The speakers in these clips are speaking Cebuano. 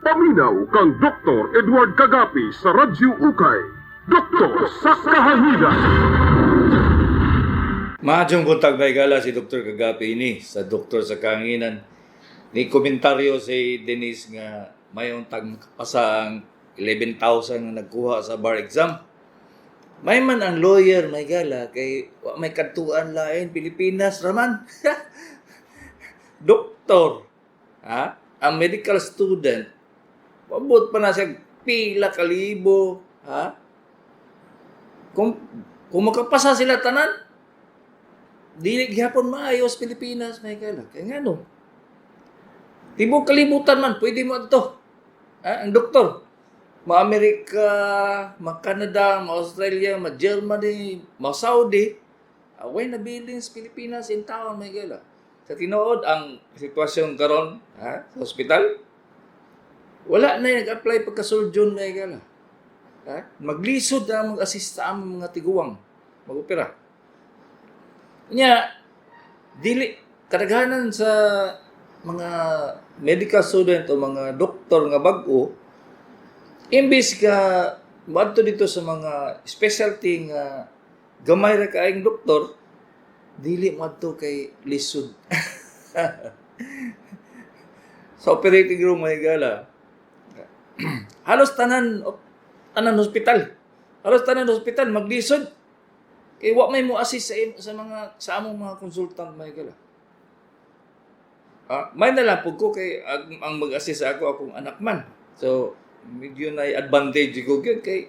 Paminaw kang Dr. Edward Kagapi sa Radyo Ukay. Doktor sa Kahanginan. Maayong buntag, mga higala, si Dr. Kagapi ini sa Doktor sa Kahanginan. Ni komentaryo si Denise nga mayon tag makapasa ang 11,000 nga nagkuha sa bar exam. May man ang lawyer, mga higala, kay wa may kadtuan lain, Pilipinas raman. Doktor, ha? Ang medical student, pabot pa na siya pila kalibo, ha? Kung makapasa sila tanan, dili gihapon maayos Pilipinas, mga higala. Kaya nga no, tibok kalibutan man, pwede mo adto. Ah, ang doktor, ma-Amerika, ma-Canada, ma-Australia, ma-Germany, ma-Saudi, away na buildings Pilipinas in town, mga higala. Sa tinuod, ang sitwasyon karon, ha, sa ospital, wala na nag-apply pagka-surgeon, mga higala. Ha? Maglisod na mag-assist sa among mga tiguang mag-opera. Nya, dili kadaghanan sa mga medical student o mga doktor nga bag-o, imbis ka moadto dito sa mga specialty nga gamay ra kaayong doktor, dili moadto kay lisod. Sa operating room, mga higala, halos tanan tanan hospital. Halos tanan hospital maglisod. Kay wa may mo assist sa mga sa among mga consultant, mga higala. Ah, may na lang pud ko kay ang mag-assist sa ako akong anak man. So medyo na advantage ko gyud kay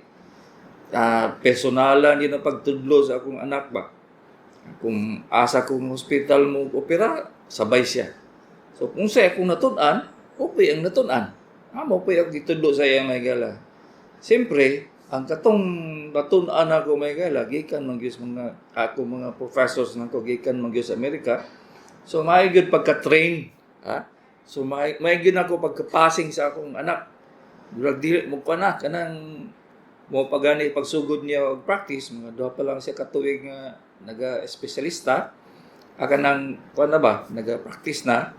personalan yun ang pagtudlo sa akong anak ba. Kung asa kong hospital mo opera, sabay siya. So kung sa akong natun-an, okay ang natun-an. Ah, mo pa ako gitudlo sa iya, mga higala. Siyempre, ang katong natun-an ako, mga higala, gikan man gyud sa mga ako mga professors nako, gikan man gyud sa Amerika. So may gyud pagka-train, ha? So may gyud ako pagka-passing sa akong anak. Murag dili mo pa na kanang mo pagani pagsugod niya og practice, mga 2 pa lang siya katuig nga naga-espesyalista, kanang kuan na ba, naga-practice na,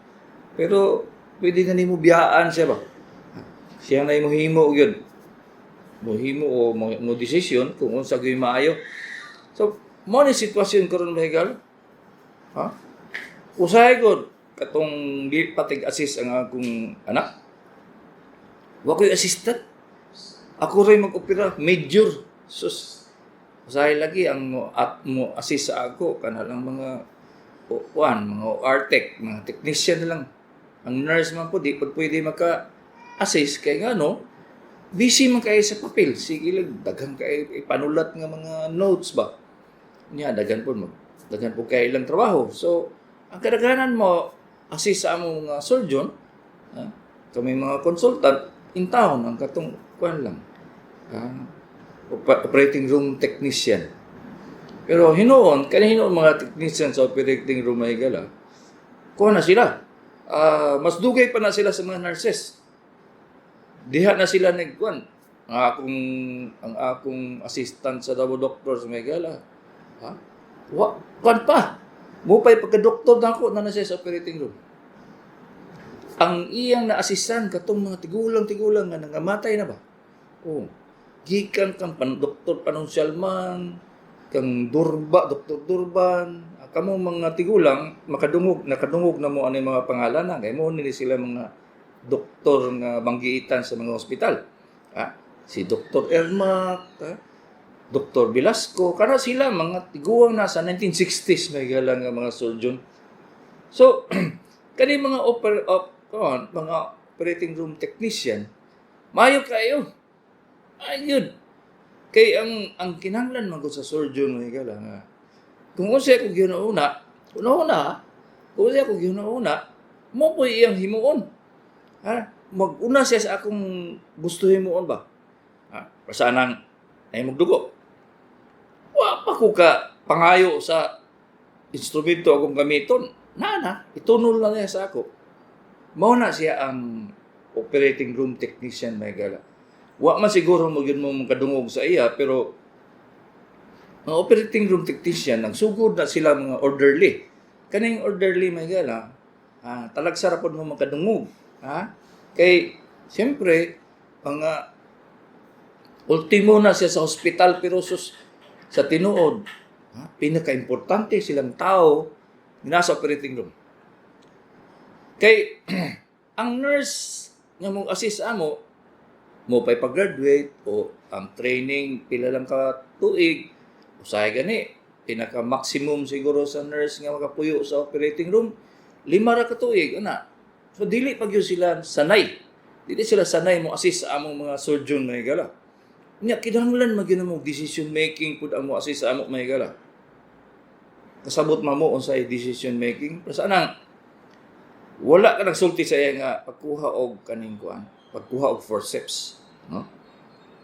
pero pwede na nimo biyaan siya ba. Siya na mo gyud. Mohimo o mo desisyon kung unsa gyud maayo. So mo ni sitwasyon karon, mga higala. Ha? Usahay gud katong di pa tig-assist ang akong anak. Wa ko'y assistant. Ako rin mag-opera, major. Sus. Usahay lagi ang mo at mo assist sa ako kana lang mga kuan, mga artec, mga technician na lang. Ang nurse man po di pud pwede maka-assist kay ngano busy man kay sa papel. Sige lang, daghan kay ipanulat nga mga notes ba. Nya daghan po kay ilang trabaho. So ang kadaghanan mo assist sa among mga surgeon, ha? Kami mga consultant in town ang katong kuan lang. Operating room technician. Pero hinuon, kani hinuon mga technician sa operating room, mga higala, kuha na sila. Mas dugay pa na sila sa mga nurses. Diha na sila nagkuan. Ang akong assistant sa Davao Doctors, mga higala. Ha? Wa kuan pa. Mo pa'y pagka-doktor na ako na siya sa operating room. Ang iyang na-assistan katong mga tigulang-tigulang nga nangamatay na ba? Oh. Gikan kang pan Doktor Panunsialman, kang Durba, Doktor Durban, kamo mga tigulang makadungog nakadungog na mo ano yung mga pangalan na kay mo nila sila mga doktor nga banggiitan sa mga ospital. Ah, si Dr. Ermac, Dr. Velasco, kana sila mga tiguang nasa 1960s may galang nga mga surgeon. So, kani mga on, mga operating room technician, mayo kayo. Ayun. Kay ang kinahanglan man gud sa surgeon, mga higala, nga kung unsa ako gihuna-una, una-una, kung unsa ako gihuna-una, mo po iyang himuon. Ha? Mag-una siya sa akong gusto himuon ba? Ha? Basta nang ay magdugo. Wa pa ko ka pangayo sa instrumento akong gamiton. Na na, itunol na niya sa ako. Mao na siya ang operating room technician, mga higala. Wa man siguro mo gyud mo makadungog sa iya, pero mga operating room technician nagsugod na sila mga orderly. Kaning orderly, mga higala, talagsa ra pod mo makadungog. Ha? Kay Siyempre, mga ultimo na siya sa hospital, pero sus, sa tinuod, ha, pinaka-importante silang tao nasa operating room. Kay ang nurse nga mo assist amo mo pa'y pag-graduate o ang training pila lang ka tuig, usahay gani pinaka maximum siguro sa nurse nga makapuyo sa operating room, 5 ra ka tuig ana. So dili pag yun sila sanay, dili sila sanay mo assist sa among mga surgeon, mga higala. Nya kinahanglan man gyud mo decision making pud ang mo assist sa amo, mga higala. Kasabot man mo unsay decision making, pero sa anang wala ka nagsulti sa iya nga pagkuha og kaning kuan, pagkuha og forceps, no?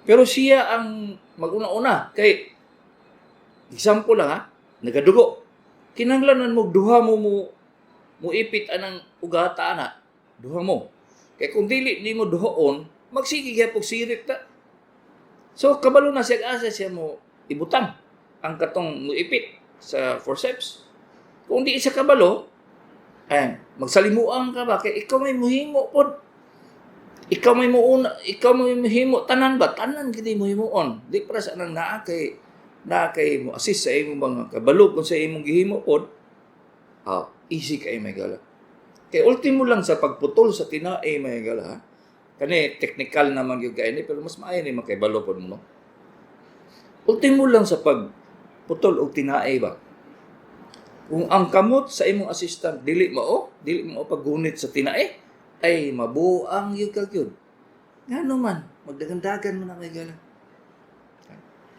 Pero siya ang maguna-una kay, example lang ha, nagadugo, kinahanglan mo duha mo mo muipit anang ugata ana, duha mo, kay kung dili nimo duhaon, magsige gyapon sirit ta. So kabalo na siya asa siya mo ibutang ang katong muipit sa forceps. Kung di siya kabalo ay magsalimuan ka ba, kay ikaw may muhimo pod, ikaw may muuna, ikaw may muhimo tanan ba, tanan gid muhimuon. Di para sa nang naa kay mo assist sa imong mga kabalo kung sa imong gihimo pod. Ah, easy kay, mga higala. Kay ultimo lang sa pagputol sa tinae, mga higala, ha? Kani technical naman gyud kay ni, pero mas maayo ni makibalo pod mo, no? Ultimo lang sa pagputol og tinae ba, kung ang kamot sa imong assistant dili mao paggunit sa tinae, ay mabuang gyud ka gyud. Ngano man magdagandagan man na, mga higala.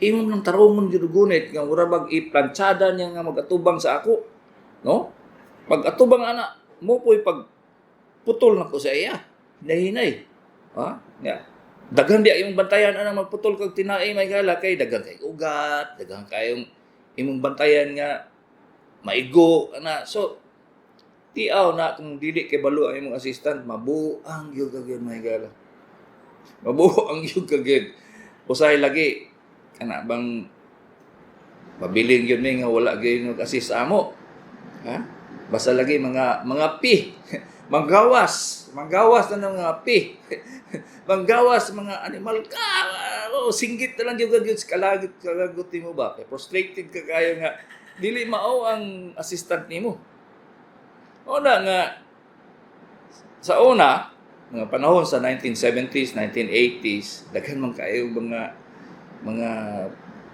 Imo nang tarungon gyud gunit nga mura bag iplantsada niya nga magatubang sa ako, no? Pag atubang ana mo po'y pag putol nako sa iya, hinay-hinay, ha? Nga daghan di imong bantayan ana magputol kag tinae, mga higala, kay daghan kay ugat, daghan kayong imong bantayan nga maigo ana. So tiaw na kung dili kay balo ang imong assistant, mabuang gyud ka gyud, mga higala, mabuang gyud ka gyud. Usahay lagi kana bang mabilin gyud mi nga wala gyud nag-assist amo, ha? Basta lagi mga pi manggawas, manggawas na ng mga pi, manggawas mga animal ka, oh, singgit na lang gyud ka gyud kalagot kalagot nimo ba, kay frustrated ka kayo nga dili mao ang assistant nimo. Una nga sa una mga panahon sa 1970s, 1980s, daghan man kayo mga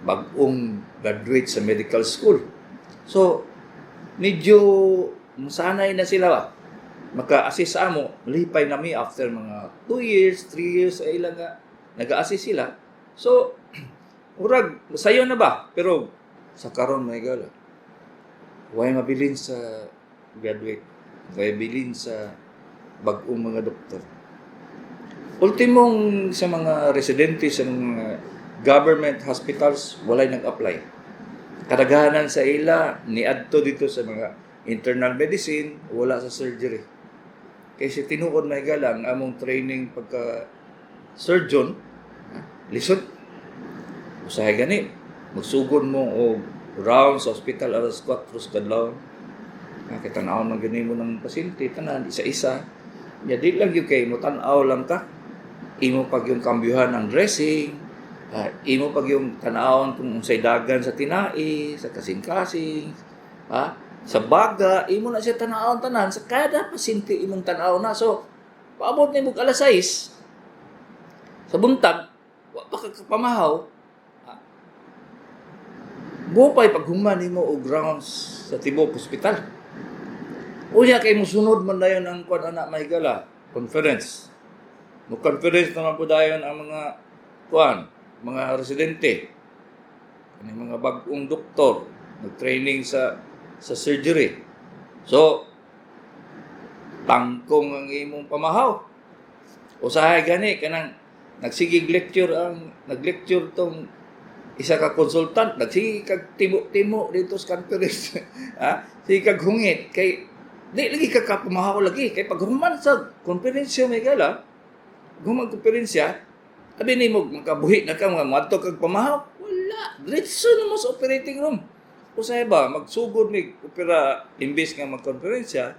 bag-ong graduate sa medical school. So medyo sanay na sila ba. Maka-assist sa amo, lipay na mi after mga 2 years, 3 years ay ilang nga nag-assist sila. So murag sayo na ba? Pero sa karon, mga higala, way mabilin sa graduate, way bilin sa bag-ong mga doktor. Ultimong sa mga residente sa mga government hospitals, walay nag-apply. Kadaghanan sa ila niadto dito sa mga internal medicine, wala sa surgery. Kay si tinuod, mga higala, ang among training pagka surgeon, ha, lisod. Usahay gani, magsugod mo og round sa hospital alas 4 sa kadlawon. Ha, kay tan-aw man gani mo ng pasyente, tanan isa-isa. Ya di lang gyud kay mo tan-aw lang ka. Imo pag yung kambyuhan ng dressing, imo pag yung tan-awon kung unsay dagan sa tinai, sa kasing-kasing, ha? Sa baga, imo na siya tan-awon tanan sa kada pasyente, imong tan-aw na. So, paabot nimo alas 6 sa buntag, wa pa ka kapamahaw, ha? Mo pa'y paghuman nimo og rounds sa tibuok hospital. Unya kay musunod man dayon ang kuan ana, mga higala, conference. Mo conference naman po dayon ang mga kuan, mga residente. Kani mga bag-ong doktor nag-training sa surgery. So tangkong ang imong pamahaw. Usahay gani kanang nagsigig lecture ang nag-lecture tong isa ka consultant, nagsige kag timo-timo dito sa conference, ha, sige kag hungit kay di lagi ka kapamahaw lagi, kay pag human sa konferensya, mga higala, human konferensya, abi nimo makabuhi na ka, mga moadto kag pamahaw, wala, diretso na mo sa operating room. Usahay ba magsugod mig opera imbes nga magkonferensya.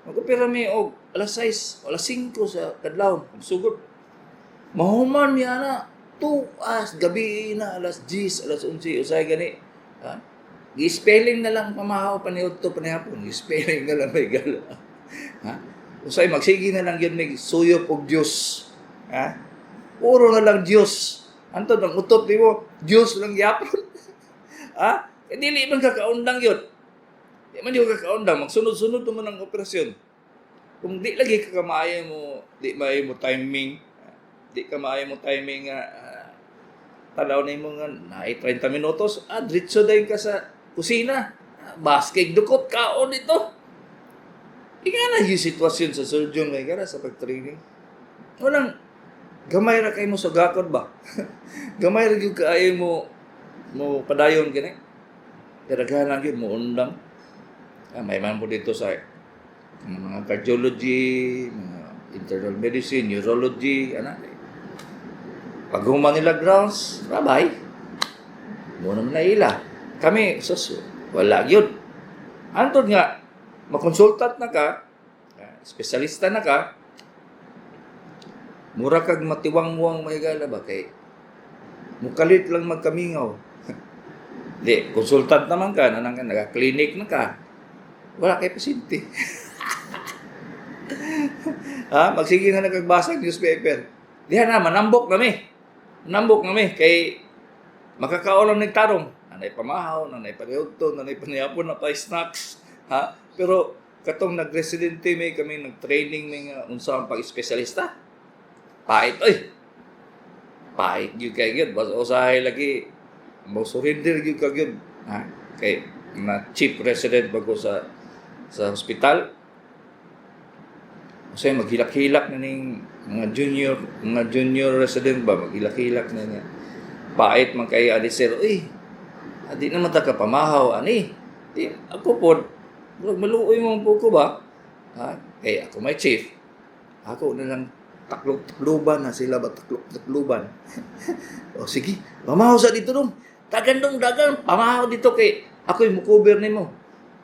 Mag-opera mi og alas 6, alas 5 sa kadlawon, sugod. Mahuman mi ana, tuas gabi na, alas 10, alas 11 usay gani. Ha? Gi-spelling na lang pamahaw paniudto panihapon, gi-spelling na lang, may gala. Ha? Usay magsige na lang gyud may suyop og Dios. Ha? Puro na lang Dios. Antod ang utot nimo, Dios lang gyapon. Ha? Eh, dili man ka kaundang yun. Di man yun ka kaundang, magsunod-sunod naman ang operasyon. Kung di lagi ka kamaayo mo, di maayo mo timing, di ka maayo mo timing nga tanaw nimo nga naay 30 minutos, diretso dayon ka sa kusina. Baskig dukot kaon dito. Ika na yung sitwasyon sa surgeon may gara sa pag-training. Walang gamay ra kay mo sa gakod ba? Gamay ra gyud kaayo mo mo padayon kini. Kadaghan lang gyud mo undang. May man po dito sa mga cardiology, mga internal medicine, neurology, ana. Pag human nila grounds, babay. Mo naman na ila. Kami, sus, wala gyud. Antod nga, makonsultant na ka, espesyalista na ka, mura kag matiwangwang, may gala ba, kay mukalit lang magkamingaw. Di, consultant naman ka, nanang ka, naka-clinic na ka, wala kay pasyente. Ha? Magsige na nakagbasa newspaper. Diha na, manambok na mi. Manambok na mi. Kay makakaon lang nagtarong. Nanay pamahaw, nanay paniudto, nanay panihapon, na pa snacks. Ha? Pero katong nagresidente may kami, nag-training may nga unsa ang pag-espesyalista. Pait oy. Pait gyud kay gyud, basta usahay lagi mo surrender gyud ka gyud. Ha? Kay na chief resident bago sa hospital. Kasi maghilak-hilak na ning mga junior resident ba, maghilak-hilak na niya. Pait man kay ani, sir. Uy, adi naman ta ka pamahaw ani. Di ako pod, murag maluoy mo po ko ba? Ha? Kay ako may chief. Ako na lang taklog-takluban na sila ba, taklog-takluban. O sige, pamahaw sa dito dong. Dagan dong, dagan, pamahaw dito kay ako'y mukover nimo.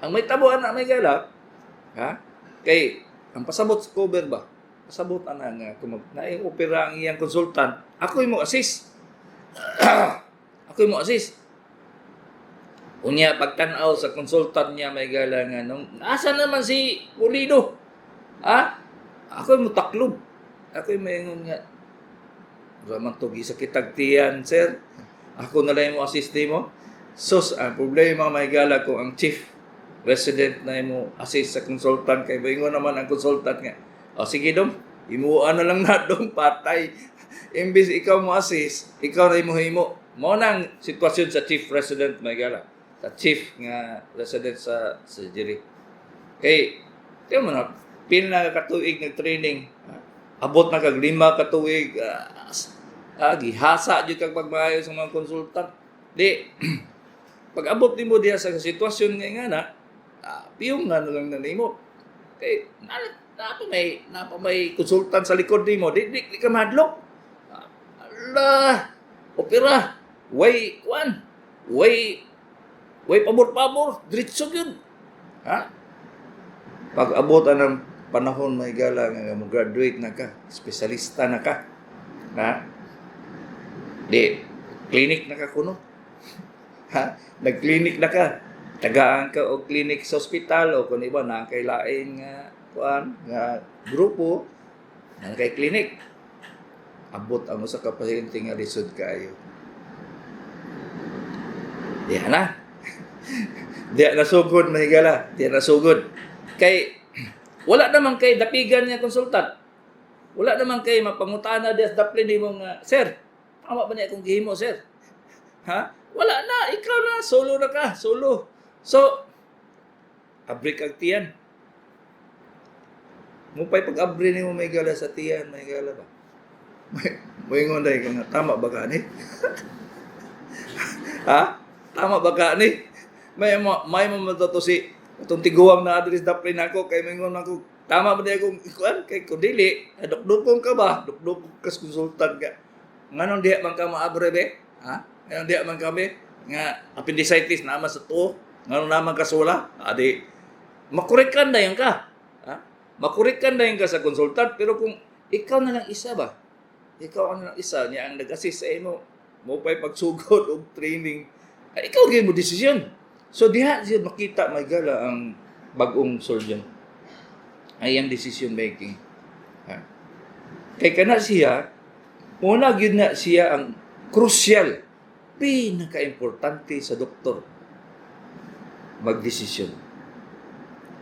Ang may tabo ana, may gala, ha? Kay ang pasabot sa cover ba? Pasabot ana nga kung mag naay opera ang iyang consultant, ako'y mo assist. Ako'y mo assist. Unya pagtan-aw sa consultant niya, may gala, nga nung asa naman si Pulido? Ha? Ako'y mo taklob. Ako'y maingon nga raman to gisakit tiyan, sir. Ako na lang mo assist mo. Sus, ang problema, may gala, kung ang chief resident na mo assist sa consultant kay moingon naman ang consultant nga, "O sige dong, imuan na lang na dong, patay." Imbis ikaw mo assist, ikaw na imo himo. Mao nang sitwasyon sa chief resident, may gala. Sa chief nga resident sa surgery. Kay tiyo mo na, pil na katuig nag-training. Abot na kag 5 ka tuig, gihasa jud kag pagmaayo sa mga consultant. Di pag abot nimo diha sa sitwasyon nga na, piyong nga na lang na nimo. Kay na pa may consultant sa likod nimo, di ka mahadlok. Ala, opera, way kwan, way pabor-pabor, diretso gyud. Ha? Pag abot ang panahon, may gala, nga mo graduate na ka, espesyalista na ka. Ha? Di, clinic na ka kuno. Ha? Nag-clinic na ka. Tagaan ka og clinic sa ospital o kung iba na kay lain nga kuan nga grupo na kay clinic. Abot ang usa ka pasyente nga lisod kaayo. Diha na. Diha na sugod, mahigala. Diha na sugod. Kay wala naman kay dapigan nga consultant. Wala naman kay mapangutana diha sa daplin nimo nga, "Sir, tama ba niya akong gihimo, sir?" Ha? Wala na, ikaw na, solo na ka, solo. So, abri kag tiyan. Mo pa'y pag-abri nimo, may gala, sa tiyan, may gala ba? Moingon dahil ka nga, "Tama ba ka ni? Ha? Tama ba ka ni?" May mo to si itong tiguang na address daplin ako kay moingon ako, "Tama ba di akong ikuan?" Kay kung dili, dukdukon ka ba? Dukdukon ka sa consultant ka. Nganong diha man ka maabre be? Ha? Nganong diha man kami nga appendicitis naman sa tuo? Nganong naman ka sula? Adi makorekan na yan ka. Ha? Makorekan na ka sa consultant, pero kung ikaw na lang isa ba? Ikaw ang lang isa niya ang nag-assist sa imo, mo pa'y pagsugod og training. Ay, ikaw gyud mo desisyon. So diha siya makita, may gala, ang bagong surgeon ay ang decision making. Ha. Kay kana siya, una gyud na siya ang crucial, pinaka-importante sa doktor magdesisyon.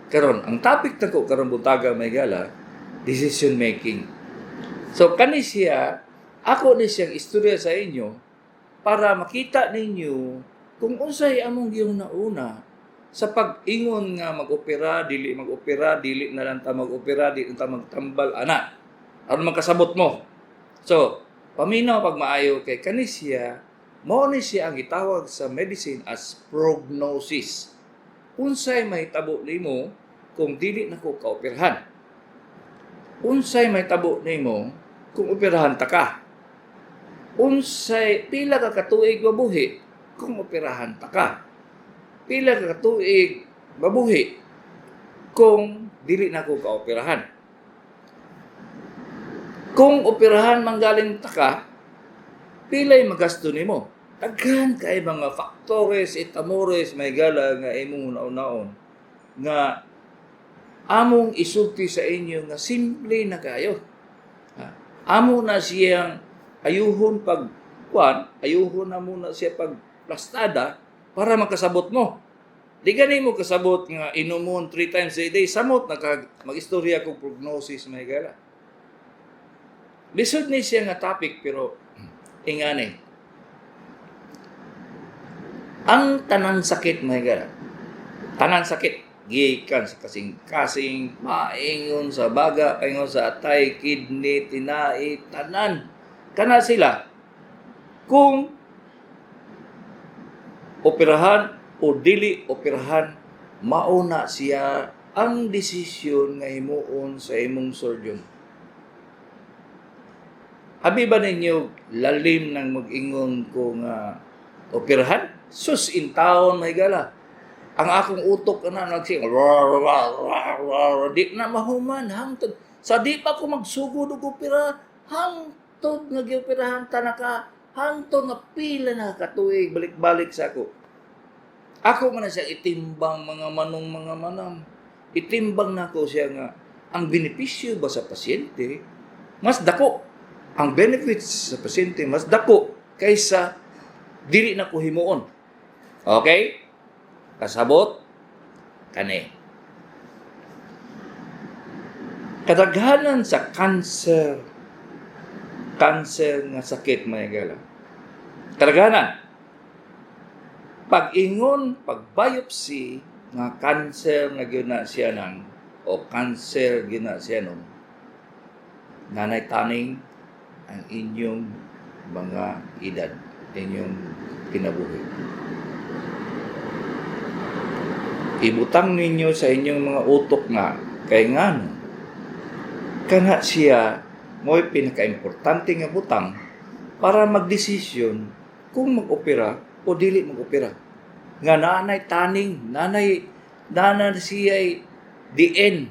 Karon, ang topic nako karon buntaga, may gala, decision making. So kani siya, ako ni siyang istorya sa inyo para makita ninyo kung unsay among gihuna-una sa pag-ingon nga mag-opera, dili mag-opera, dili na lang ta mag-opera, dili na ta magtambal, ana. Aron magkasabot mo. So, paminaw pag maayo kay kani siya, mao ni siya ang gitawag sa medicine as prognosis. Unsay mahitabo nimo kung dili nako kaoperahan? Unsay mahitabo nimo kung operahan ta ka? Unsay pila ka katuig mabuhi kung operahan ta ka? Pila ka katuig mabuhi kung dili nako kaoperahan? Kung operahan manggaling ta ka, pilay magasto nimo? Daghan kay mga faktores, itamores, may gala, nga imong hunaon nga among isulti sa inyo nga simple na kayo. Ha? Amo na siyang ayuhon pag kuan, ayuhon na muna siya pag plastada para makasabot mo. Di gani mo kasabot nga inumon three times a day, samot na kag magistorya kog prognosis, may gala. Lisod ni siya nga topic, pero ingani. Ang tanang sakit, may gala. Tanang sakit gikan sa kasing-kasing, paingon sa baga, paingon sa atay, kidney, tinai, tanan. Kana sila kung operahan o dili operahan, mauna siya ang desisyon nga himuon sa imong surgeon. Abi ba ninyo lalim ng mag-ingon ko nga operahan? Sus in taon, may gala. Ang akong utok na nagsing di na mahuman hangtod sa di pa ko magsugod og opera, hangtod nga gioperahan ta na ka, hangtod nga pila na katuig balik-balik sa ako. Ako man na siya itimbang, mga manong, mga manang. Itimbang nako siya nga ang benepisyo ba sa pasyente mas dako. Ang benefits sa pasyente mas dako kaysa dili na ko himuon. Okay? Kasabot? Kani. Kadaghanan sa cancer, cancer nga sakit, mga gala. Kadaghanan, pag-ingon, pag biopsy, nga cancer nga gyud na siya nang o cancer gyud na siya nung nanay taning ang inyong mga edad, inyong kinabuhi. Ibutang ninyo sa inyong mga utok nga kay ngano kana siya mo'y pinakaimportante nga butang para magdesisyon kung mag-opera o dili mag-opera. Nga nanay taning, nanay nana siya the end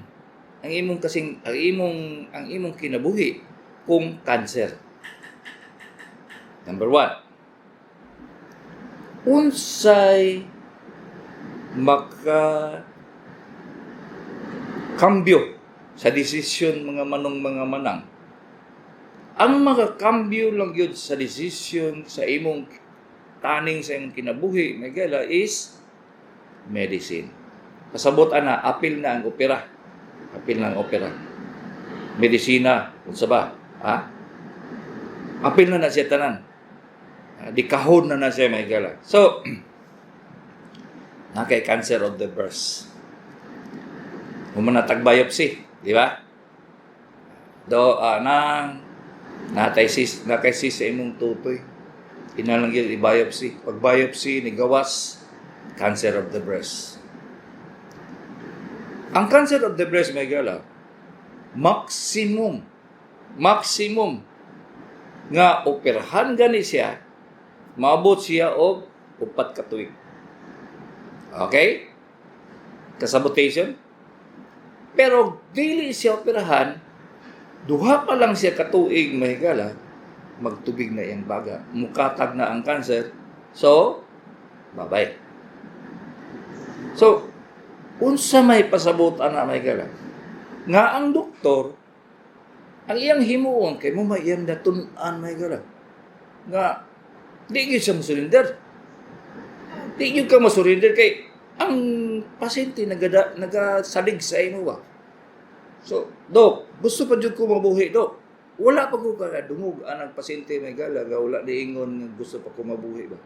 ang imong kasing ang imong kinabuhi kung cancer. Number 1. Unsay maka kambyo sa desisyon, mga manong, mga manang? Ang makakambyo lang yun sa desisyon sa imong taning sa imong kinabuhi, megala, is medicine. Pasabot ana, apil na ang opera. Apil na ang opera. Medisina, unsa ba? Ha? Apil na na siya tanan. Di kahon na na siya, mahigala. So, nakay cancer of the breast. Human na tag biopsy, di ba? Do nang natay sis, nakay sis sa imong tutoy. Inalang yun i-biopsy. Pag biopsy, ni gawas, cancer of the breast. Ang cancer of the breast, may gala, maximum, maximum nga operahan gani siya, maabot siya og 4 ka tuig. Okay? Kasabotation? Pero dili siya operahan, 2 pa lang siya katuig, mahigala, magtubig na iyang baga, mukatag na ang cancer, so, bye-bye. So, unsa may pasabot ana, mahigala? Nga ang doktor, ang iyang himuon, kay mo may iyang natun-an, mahigala. Nga, di gyud siya mosurrender. Di gyud ka mosurrender kay ang pasyente nagasalig sa imo ba. So, Dok, gusto pa jud ko mabuhi, Dok. Wala pa ko kadungog anang pasyente, mahigala, nga wala niingon nga gusto pa ko mabuhi ba.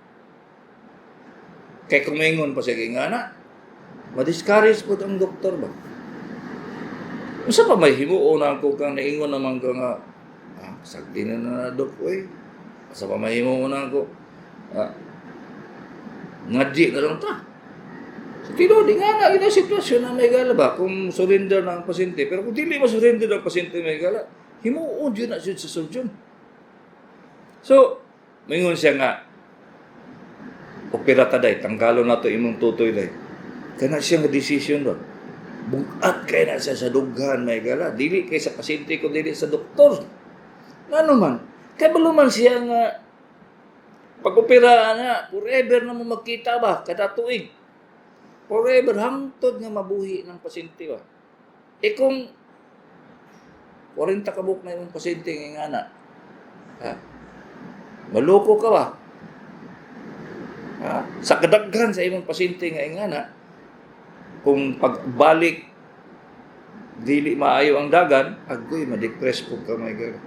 Kay kung maingon pa siya nga na, ma-discourage po ang doktor ba. Unsa pa may himuon ako kang naingon naman ka nga, sagdi na na, Dok, oy. Unsa pa may himuon ako? Ngadji na lang ta. So, tinuod, nga nga, ina sitwasyon na, mahigala ba, kung surrender na ang pasyente. Pero kung dili ma-surrender ang pasyente, mahigala, himuon yun na siya sa surgeon. So, maingon siya nga, opera ta day, tanggalon na to imong tutoy day. Kana siya nga decision ba? Bugat kay na siya sa dughan, mahigala. Dili kay sa pasyente ko, dili sa doktor. Ngano man? Kay balo man siya nga, pag-opera na, forever na mo magkita ba, kada tuig. Forever, hangtod nga mabuhi ng pasyente ba. E kung 40 kabuk na imong pasyente nga ingana, ha? Maloko ka ba? Ha? Sa kadaghan sa imong pasyente nga ingana, kung pagbalik dili maayo ang dagan, agoy, ma-depress po ka, my girl.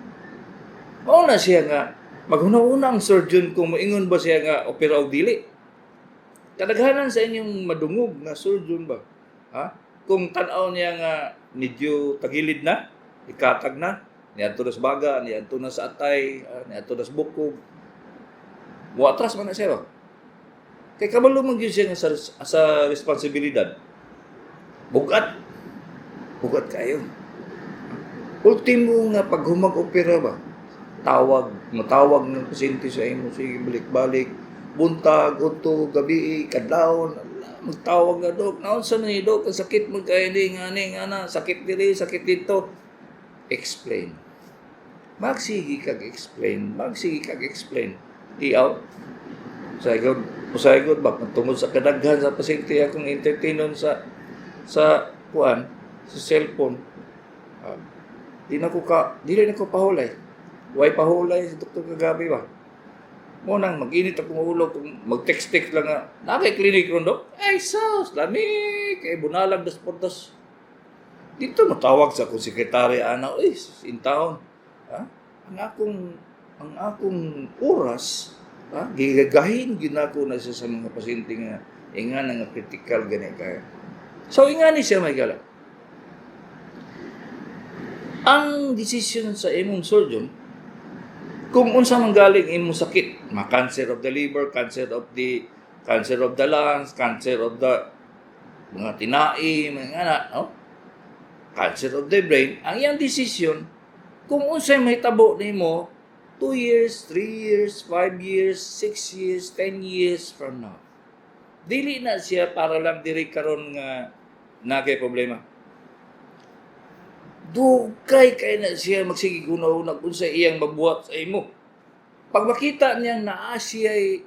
Mao na siya nga, maghuna-una ang surgeon kung moingon ba siya nga opera og dili. Kadaghanan sa inyong madungog nga surgeon ba? Ha? Kung tan-aw niya nga medyo tagilid na, ikatag na, niadto na sa baga, niadto na sa atay, niadto na sa bukog, muatras man na siya ba? Kay kabalo man gyud siya nga sa responsibilidad. Bugat. Bugat kayo. Ultimo nga pag humag-opera ba, matawag ng pasyente sa imo, sige, balik-balik, buntag, udto, gabi, kadlawon, magtawag nga, "Dok, naon sa ni, Dok, ang sakit mo kay ni, nga ni, nga na, sakit diri, sakit dito." Explain. Magsige kag explain, magsige kag explain. Iyaw. Usay usay ba, tungod sa kadaghan sa pasyente akong entertainon sa kuan, sa cellphone. Di na ko pahulay. Way pahulay si Dr. Kagabi ba? Mo nang mag-init akong ulo kung mag-text-text lang nga, "Naa kay clinic ron, Dok?" Ay, sus, lami, kay bunalag das por dos. Dito matawag sa akong sekretarya, ana, uy, in town. Ha? Ang akong oras, ha? Gigagahin gyud nako na siya sa mga pasyente nga ingana nga critical gani kaya. So ingani siya, mahigala. Ang decision sa imong surgeon kung unsa man galing imong sakit, ma cancer of the liver, cancer of the lungs, cancer of the mga tinai, mga ana, no? Cancer of the brain, ang iyang decision kung unsay mahitabo nimo 2 years, 3 years, 5 years, 6 years, 10 years from now. Dili na siya para lang diri karon nga nagay problema. Dugay kay na siya magsige una-una kung sa iyang mabuhat sa imo. Pag makita niyang naa siya'y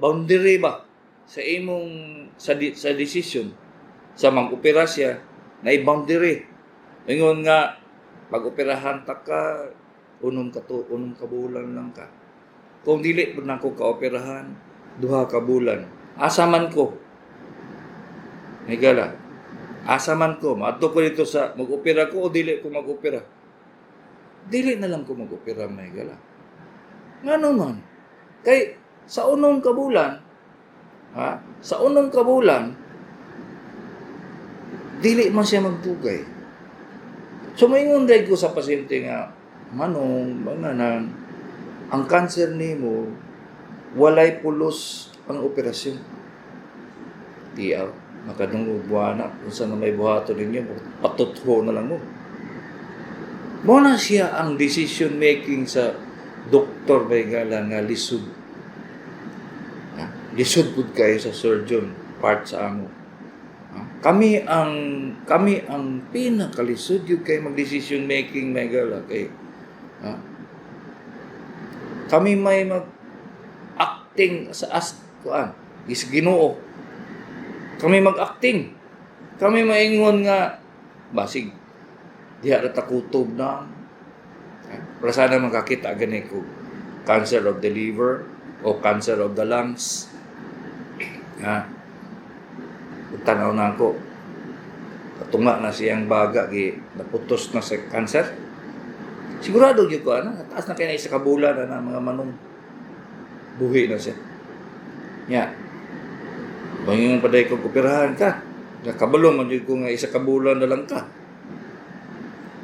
boundary ba sa imong sa decision sa mang-opera siya na boundary. Ingon nga pag-operahan ta ka 6 ka bulan lang ka. Kung dili pud nako kaoperahan, 2 ka bulan. Asa man ko? Higala. Asa man ko, maadto ko dito sa mag-opera ko o dili ko mag-opera? Dili na lang ko mag-opera, mahigala. Ngano man? Kay sa 6 ka bulan, ha? Sa 6 ka bulan, dili man siya magdugay. So maingon ko sa pasyente nga, manong, mga nan, ang cancer nimo, walay pulos ang operasyon. Tiyaw, makadungog buwana, kung saan na may buhaton ninyo, patutho na lang mo. Mo na siya ang decision making sa doktor, mahigala, nga lisod. Ha? Lisod pud kayo sa surgeon part sa amo. Ha? Kami ang pinakalisod gyud kay mag decision making, may gala kay, ha? Kami may mag acting sa as kuan is Ginoo. Kami mag-acting. Kami maingon nga basig diha ra ta kutob na. Pero sana makakita gani ko cancer of the liver o cancer of the lungs. Ha? Tanaw na ako. Katunga na siyang baga gi naputos na sa cancer. Sigurado gyud ko ana, taas na kay na isa ka bulan na mga manong buhi na siya. Nya. Bangingon pa ko operahan ka. Nakabalo man jud ko nga isa ka bulan na lang ka.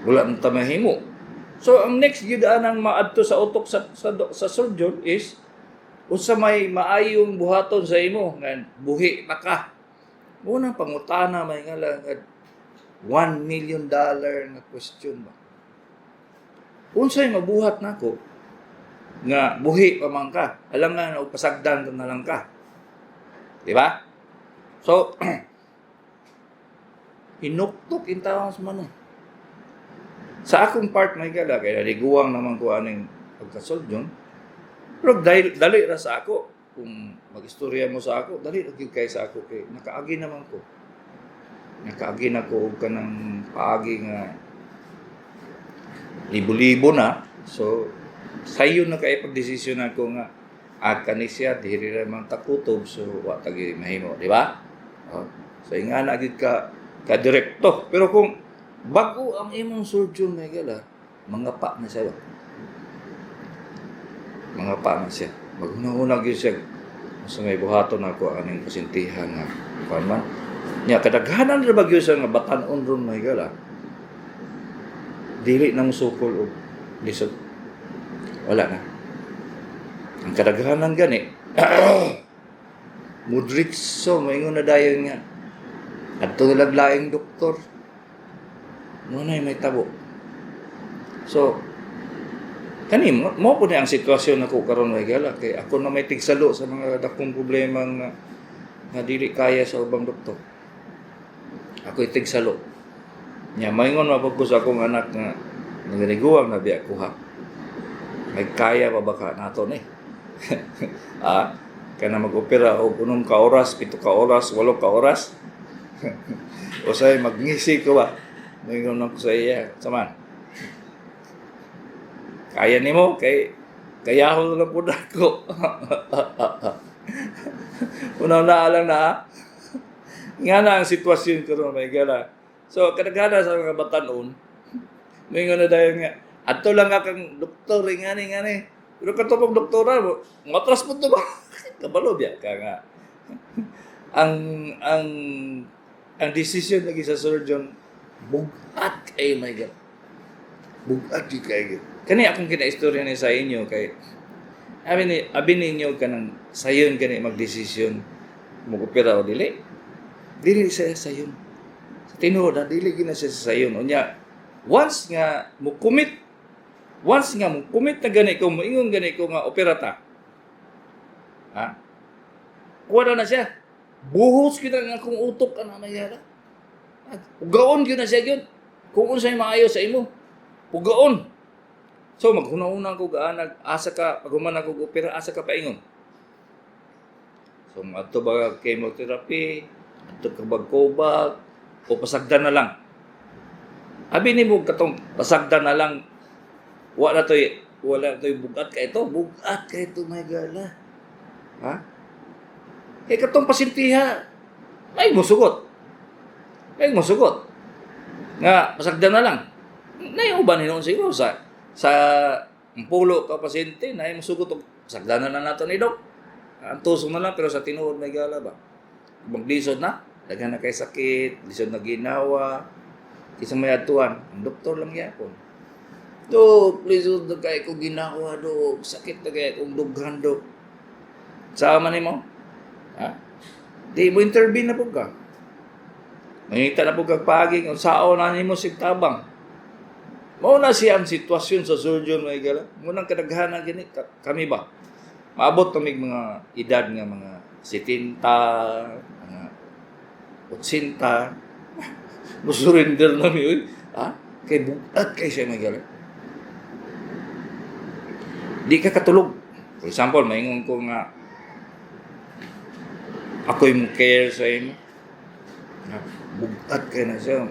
Wala nang ta mahimo. So ang next gyud anang maadto sa utok sa surgeon is unsa may maayong buhaton sa imo nga buhi pa ka. Unang pangutana, may nga lang, nga $1 million nga question ba. Unsay mabuhat nako nga buhi pa man ka? Alam nga og pasagdan na lang ka. Di ba? So hinuktok intawon sa manong. Sa akong part, may gala kay naliguang naman ko aning pagkasurgeon. Pero dahil dali ra sa ako, kung magistorya mo sa ako, dali ra gyud kay sa ako kay nakaagi naman ko. Nakaagi na ko og kanang paagi nga libo-libo na. So sayon na kay pagdesisyon ako nga kani siya diri ra man takutob, so wa ta gyud mahimo, di ba? Oh. So ingana gyud ka direkto. Pero kung bago ang imong surgeon, may gala, mga pa na siya ba? Mga pa na siya. Maghuna-huna gyud siya. Sa may buhaton ako aning pasintihan nga kuan man. Nya kadaghanan ra ba gyud siya nga batan-on ron, may gala. Dili na mosukol og lisod. Wala na. Ang kadaghanan gani mudritso, maingon na dayon nga adto na laing doktor mo na may tabo. So kani mo mo po ni ang sitwasyon nako karon, may gala, kay ako na may tigsalo sa mga dakong problema nga dili kaya sa ubang doktor. Ako tigsalo. Nya maingon mapud ko sa akong anak nga nagaliguang na biya ko ha. May kaya pa ba ka nato ni? Kana mag-opera og 6 ka oras, 7 ka oras, 8 ka oras. O say magngisi ko ba? Maingon ako sa iya, saman. Kaya nimo kay kayahon lang pud ako. Una na lang na. Nga na ang sitwasyon karon, may gala. So kadaghanan sa mga batan-on, maingon na dayon nga adto lang nga kang doktor ngani ngani. Pero kato pong doktora mo, matras po to ba? Kabalo biya ka nga. Ang decision lagi sa surgeon bugat kay, my God. Bugat gyud kay. Kani akong kinaistorya ni sa inyo kay abi ninyo kanang sayon gani magdesisyon mo-opera o dili. Dili siya sayon. Sa tinuod na dili gyud na siya sa sayon. Unya once nga mo commit, once nga mo commit na gani ko, moingon gani ko nga opera ta. Ha? Kuha na na siya. Buhos gyud ang akong utok ana mayara. Pugaon gyud na siya gyud. Kung unsay maayo sa imo, pugaon. So maghuna-huna ko gaanag asa ka paghuman ako og opera, asa ka paingon. So adto ba chemotherapy, adto ka bagkobag o pasagdan na lang. Abi nimo katong pasagdan na lang, wala toy bugat kay ito, bugat kay ito, may gala. Ha? Kay katong pasintiha, may musugot. May musugot. Nga pasagdan na lang. Nay uban hinuon siguro sa pulo ka pasyente na musugot og pasagdan na nato ni dok. Ang tusong na lang, pero sa tinuod, may gala ba? Maglisod na, daghan na kay sakit, lisod na ginawa. Kinsa may atuan, ang doktor lang yapon. Dok, lisod na kay ko ginawa, dok. Sakit na kay akong dughan, dok. Sama nimo? Ha? Di mo intervene na po ka. Mangita na po kag paagi kung sao na nimo sig tabang. Mao na siya ang sitwasyon sa surgeon, may gala. Munang kadaghanan gini kami ba? Maabot kami mga edad nga mga 70, mga 80, mo-surrender na mi uy. Ha? Kay bugat kay siya, mga. Di ka katulog. For example, maingon ko nga ako'y mo care sa imo. Ha? Bugat kay na siya.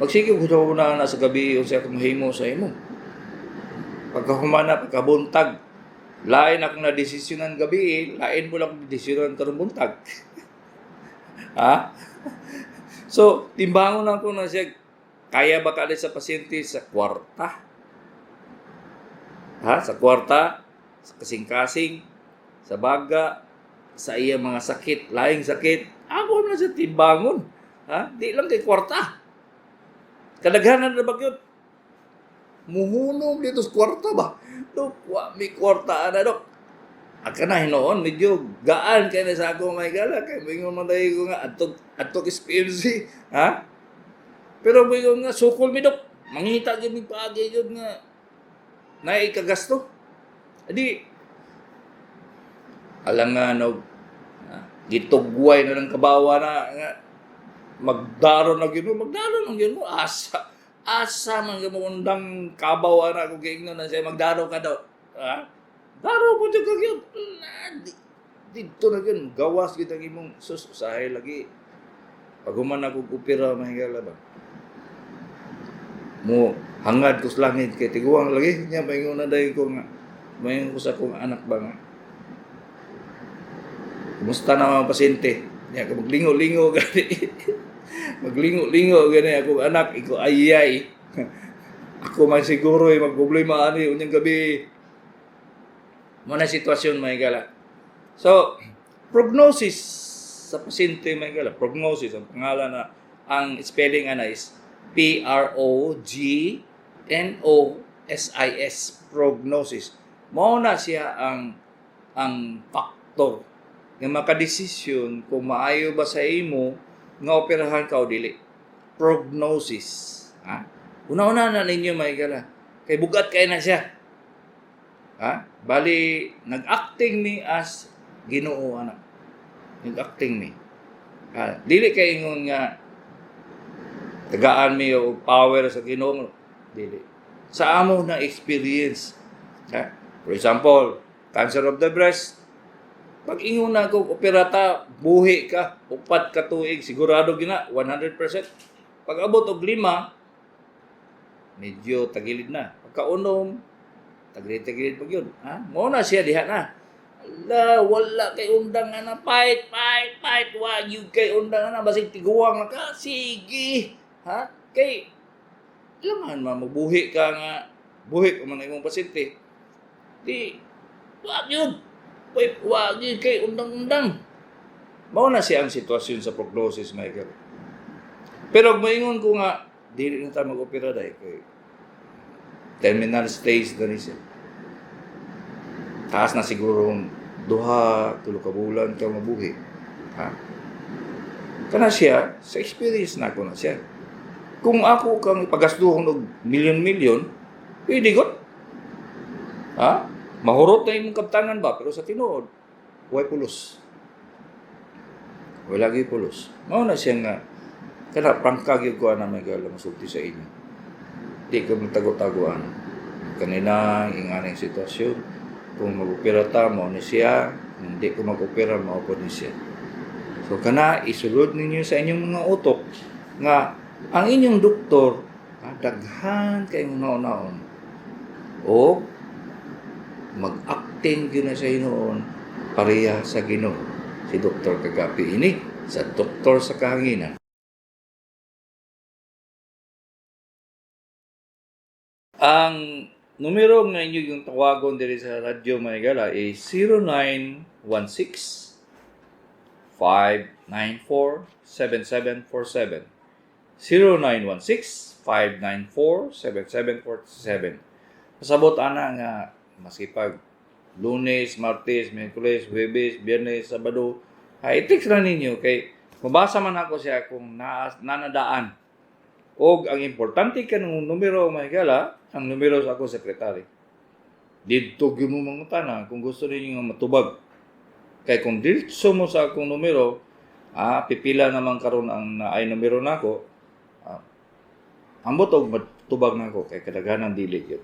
Magsige ko na na sa gabi unsa akong mahimo sa imo. Pagkahumana, pagkabuntag, lain akong na-desisyonan gabi, lain mo lang akong desisyonan karong buntag. Ha? So, timbangon lang ko na siya, kaya ba ka sa pasyente sa kwarta? Ha? Sa kwarta, sa kasing-kasing, sa baga, sa iya mga sakit, laing sakit, ako na siya timbangon. Ha? Di lang kay kwarta. Kadaghanan na ba yun? Muhunom dito sa kwarta ba? Dok, wa mi kwarta ana, dok. Aka na hinuon, medyo gaan kay na sa ako, may gala kay moingon man dahil ko nga adtog adtog SPMC, ha? Pero moingon nga sukol mi, dok. Mangita gyud mi paagi gyud nga naay kagasto. Adi alangan og gitugway na ng kabawa na nga magdaro na gyud mo, magdaro na gyud mo, asa asa man gyud mo undang kabaw ana kung giingnon na siya magdaro ka daw. Ha? Daro po gyud ka gyud. Didto na gyud gawas gyud ang imong sus, usahay lagi. Pag human ako opera, mahigala ba? Mo hangad ko sa langit kay tiguang lagi nya, maingon na dayon ko nga, maingon ko sa akong anak ba nga, "Kumusta na mga pasyente?" Nya ka maglingo-lingo gani. Maglingo-lingo gani akong anak iko, ayay. Ako man siguro ay magproblema ani unyang gabi. Mo na sitwasyon, mga higala. So, prognosis sa pasyente, mga higala. Prognosis, ang pangalan na, ang spelling ana is prognosis, prognosis. Mao na siya ang factor nga makadesisyon kung maayo ba sa imo nga operahan ka o dili. Prognosis. Ha? Una-una na ninyo, mga higala. Kay bugat kay na siya. Ha? Bali, nag-acting mi as Ginoo ana. Nag-acting mi. Ha? Dili kay ingon nga tagaan mi og power sa Ginoo. Dili. Sa amo na experience. Ha? For example, cancer of the breast. Pag ingon na ako, operata, buhi ka, 4 ka tuig, sigurado gina, 100%. Pag abot og 5, medyo tagilid na. Pagkaunom, tagilid-tagilid pag yun. Ha? Mo na siya diha na. Ala, wala kay undang ana, fight, fight, fight, wa yun kay undang ana, basig tiguang na ka, sige. Ha? Kay, alangan man, mabuhi ka nga, buhi ka man ang imong pasyente. Di, wag yun. Wait, wag yun kay undang-undang. Mao na siya ang sitwasyon sa prognosis, Michael. Pero moingon ko nga, dili na tayo mag-opera dahil kay terminal stage na rin siya. Taas na siguro 2, 3 ka bulan ka mabuhi. Ha? Kana siya, sa experience na ako na siya. Kung ako kang ipagastuhon og milyon-milyon, pwede gud. Ha? Mahurot na imong kaptanan ba, pero sa tinuod, way pulos. Wala gyud pulos. Mao na siya nga, kana prangka gyud ko ana, may gala masulti sa inyo. Di ko magtago-tago ana. Kanina, inganing sitwasyon, kung mag-opera ta, mao ni siya, kung di ko mag-opera, mao po ni siya. So kana, isulod ninyo sa inyong mga utok nga ang inyong doktor, daghan kay naon o mag-acting gyud na sa hinuon pareha sa Ginoo. Si Dr. Kagapi ini sa Doktor sa Kahanginan. Ang numero nga inyo yung tawagon diri sa radyo, mga higala, is 0916 594 7747. 0916 594 7747. Pasabot ana nga maski pag Lunes, Martes, Miyerkules, Huwebes, Biyernes, Sabado, ay i-text lang ninyo kay mabasa man ako siya kung nanadaan. Og ang importante kanong numero, mga higala, ang numero sa ako sekretary. Didto gyud mo mangutana kung gusto ninyo nga matubag. Kay kung diretso mo sa akong numero, Ah, pipila naman karon ang naay numero nako. Ah, ambot og matubag nako kay kadaghanan dili gyud.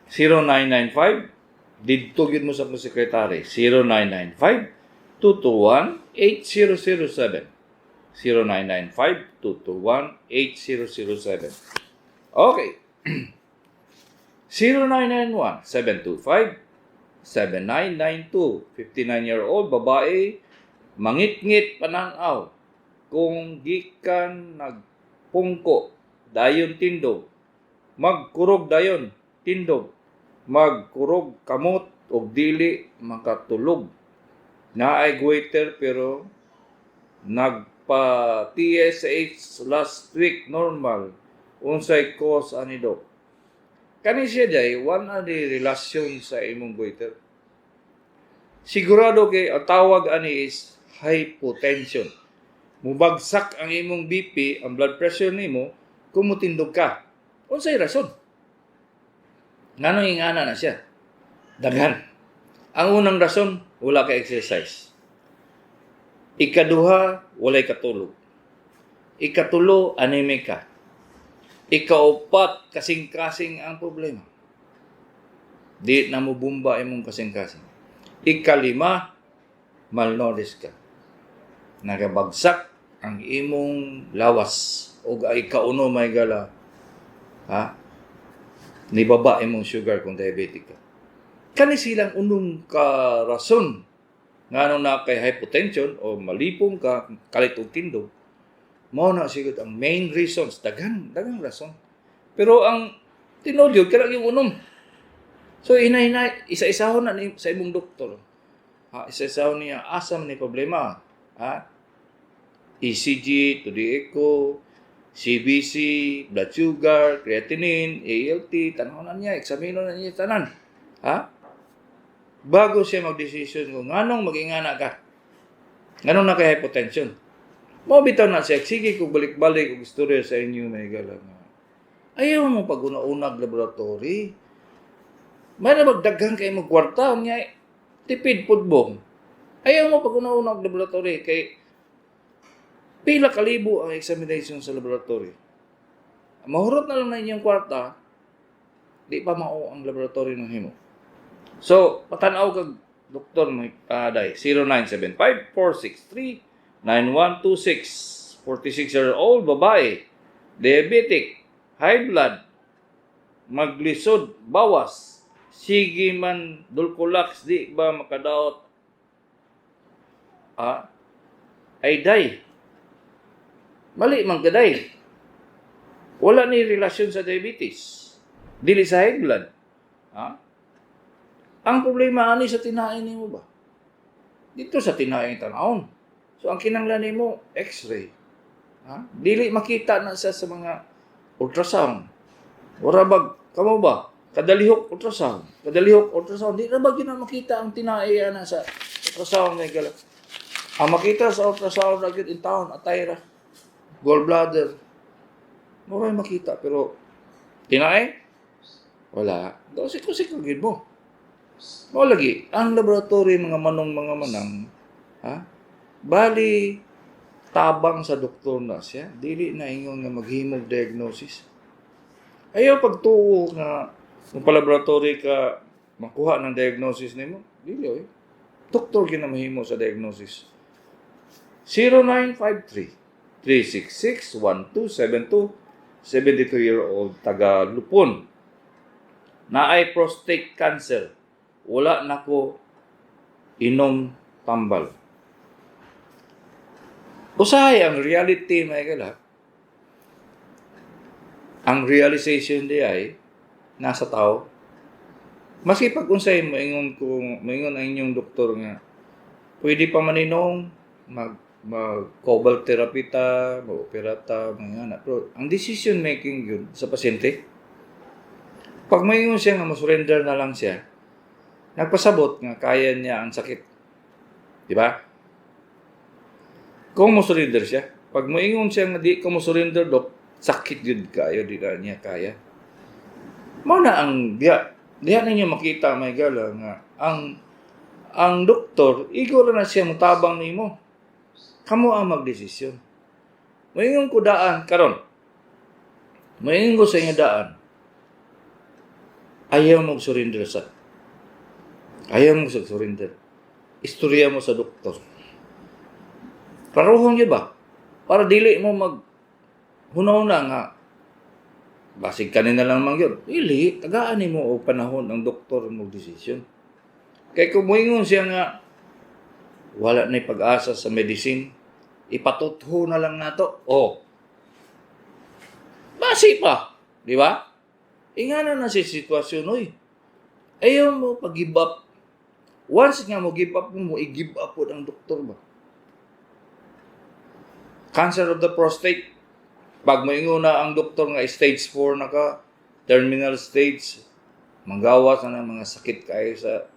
0995, didto gyud mo sa akong sekretary, 0995 221 8007, 0995 221 8007. Okay. 0991 725 7992, 59-year-old babae, mangitngit pananaw kung gikan nagpungko, dayon tindog, magkurog, dayon tindog, magkurog kamot og dili makatulog. Naay goiter pero nagpa TSH last week, normal. Unsay cause ani, Dok? Kani siya day, wala ni relasyon sa imong goiter. Sigurado kay ang tawag ani is hypotension. Mubagsak ang imong BP, ang blood pressure nimo kung mutindog ka. Unsay rason? Nganong ingana na siya? Daghan. Ang unang rason, wala ka exercise. Ikaduha, walay katulog. Ikatulo, anemic ka. Ikaupat, kasing-kasing ang problema. Di na mo bumba imong kasing-kasing. Ikalima, malnourished ka. Nagabagsak ang imong lawas. O ikauno, may gala. Ha? Nibaba imong sugar kung diabetic ka. Kani silang unong ka rason ngano na kay hypotension o malipong ka, kalit og tindog. Mao na siguro ang main reasons, daghan daghang rason. Pero ang tinuod yun, kailangan yung unom. So hinay-hinay, isa-isahon na ni, sa imong doktor. Ha, isa-isahon niya asa man ni problema. Ha? ECG, 2D echo, CBC, blood sugar, creatinine, ALT, tanaw na niya, eksamino na niya tanan. Ha? Bago siya mag-decision kung nganong mag-ingana ka. Nganong na kay hypotension. Mao bitaw na siya, sige kung balik-balik og istorya sa inyo, may gala nga. Ayaw mo pag una-unag laboratory. May na magdaghan kay mo kwarta, nya tipid pud mo. Ayaw mo pag una-unag laboratory kay pila kalibo ang examination sa laboratory. Mahurot na lang na inyong kwarta, di pa mao ang laboratory ng himo. So, patanaw kag doktor may day 0975 463 9126, 46-year-old babae, diabetic, high blood, maglisod bawas, sige man Dulcolax, di ba makadaot? Ah, ay day, mali man kaday. Wala ni relasyon sa diabetes, dili sa high blood. Ha, ang problema ani sa tinae nimo ba dito sa tinae tanawon. So ang kinahanglan nimo, x-ray. Ha, dili makita na siya sa mga ultrasound. Ora bag kamo ba kadalihok ultrasound, kadalihok ultrasound, di na ba gyud na makita ang tinae ana sa ultrasound may gala. Ang makita sa ultrasound ra gyud in town atay ra, gallbladder mo ra makita, pero tinae wala. Daw siko-siko gyud mo. Mao lagi ang laboratory, mga manong, mga manang, ha, bali tabang sa doktor na siya, dili na ingon nga maghimog diagnosis. Ayaw pagtuo nga kung pa-laboratory ka makuha ng diagnosis nimo, dili oy. Doktor gyud na mahimo sa diagnosis. 0953 366 1272, 72-year-old taga Lupon. Naay prostate cancer. Wala nako inom tambal. Usahay ang reality, may gala. Ang realization di ay nasa tao. Maski pag unsay moingon, kung moingon ang inyong doktor nga pwede pa maninong mag mag cobalt therapy ta, mag-opera ta, mga ana. Pero ang decision making yun sa pasyente. Pag moingon siya nga mo-surrender na lang siya, nagpasabot nga kaya niya ang sakit. Di ba? Kung mo-surrender siya, pag moingon siya nga di ko mo-surrender, Dok, sakit yun kayo, di na niya kaya. Mao na ang diha, diha ninyo makita, may gala, nga ang doktor igo ra na siya mutabang nimo. Kamo ang magdesisyon. Moingon ko daan karon. Moingon ko sa inyo daan. Ayaw mo surrender sa. Ayaw mo sa surrender. Istorya mo sa doktor. Klarohon gyud ba? Para dili mo mag hunahuna nga basig kanina lang man gyud. Dili, tagaan nimo og panahon ang doktor mo desisyon. Kay kung moingon siya nga wala na pag-asa sa medicine, ipatutho na lang nato. Oh. Basi pa, di ba? Ingana na si sitwasyon oy. Ayaw mo pag-give up. Once nga mo give up mo, i-give up pod ang doktor ba? Cancer of the prostate. Pag moingon na ang doktor nga stage 4 na ka, terminal stage, manggawas na ng mga sakit kayo sa